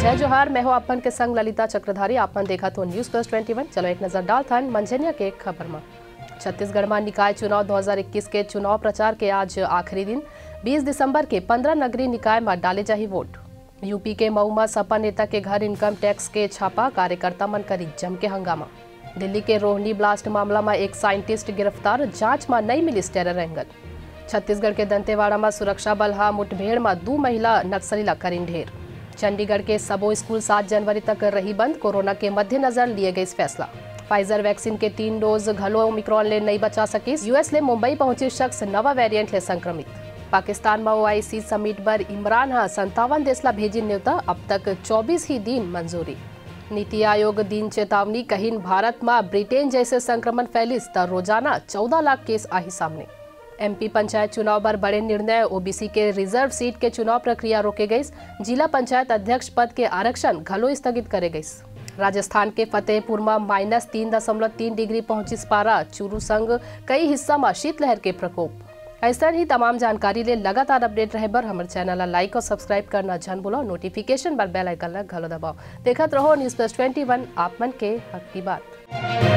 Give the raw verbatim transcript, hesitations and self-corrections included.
जय जोहार, मैं हूं आप मन के संग ललिता चक्रधारी। आप मन देखत हो News Plus Twenty One। चलो एक नजर डालथन मंझनिया के खबर म। छत्तीसगढ़ म निकाय चुनाव दो हज़ार इक्कीस के चुनाव प्रचार के आज आखिरी दिन। बीस दिसंबर के पंद्रह नगरीय निकाय म डाले जाही वोट। यूपी के मऊ म सपा नेता के घर इनकम टैक्स के छापा, कार्यकर्ता मन करी जम के हंगामा। दिल्ली के रोहिणी ब्लास्ट मामला म एक साइंटिस्ट गिरफ्तार, जांच म नइ मिलिस टेरर एंगल। छत्तीसगढ़ के दंतेवाड़ा म सुरक्षा बल ह मुठभेड़ म दू महिला नक्सली ला करिन ढेर। चंडीगढ़ के सबो स्कूल सात जनवरी तक रही बंद, कोरोना के मद्देनजर लिए गइस फैसला। Pfizer वैक्सीन के तीन डोज घलो ओमिक्रॉन ले नइ बचा सकिस। यूएस ले मुंबई पहुंचिस शख्स, नवा वेरिएंट ले संक्रमित। पाकिस्तान म ओआईसी समिट बर इमरान ह संतावन देश ला भेजिन न्योता, अब तक चौबीस ही दीन मंजूरी। नीति आयोग दीन चेतावनी, कहिन भारत म ब्रिटेन जइसे संक्रमण फैलिस त रोजाना चौदह लाख केस आही सामने। एमपी पंचायत चुनाव बर बड़े निर्णय, ओबीसी के रिजर्व सीट के चुनाव प्रक्रिया रोके गइस, जिला पंचायत अध्यक्ष पद के आरक्षण घलो स्थगित करे गइस। राजस्थान के फतेहपुर म माइनस तीन दशमलव तीन डिग्री पहुंचिस पारा, चूरू संग कई हिस्सा म शीतलहर के प्रकोप। अइसन ही तमाम जानकारी ले लगातार अपडेट रहे बर हमर चैनल ला लाइक और सब्सक्राइब करना झन भूलव, नोटिफिकेशन बर बेल आइकन ला घलो दबाव। देखत रहो News Plus Twenty One, आप मन के हक की बात।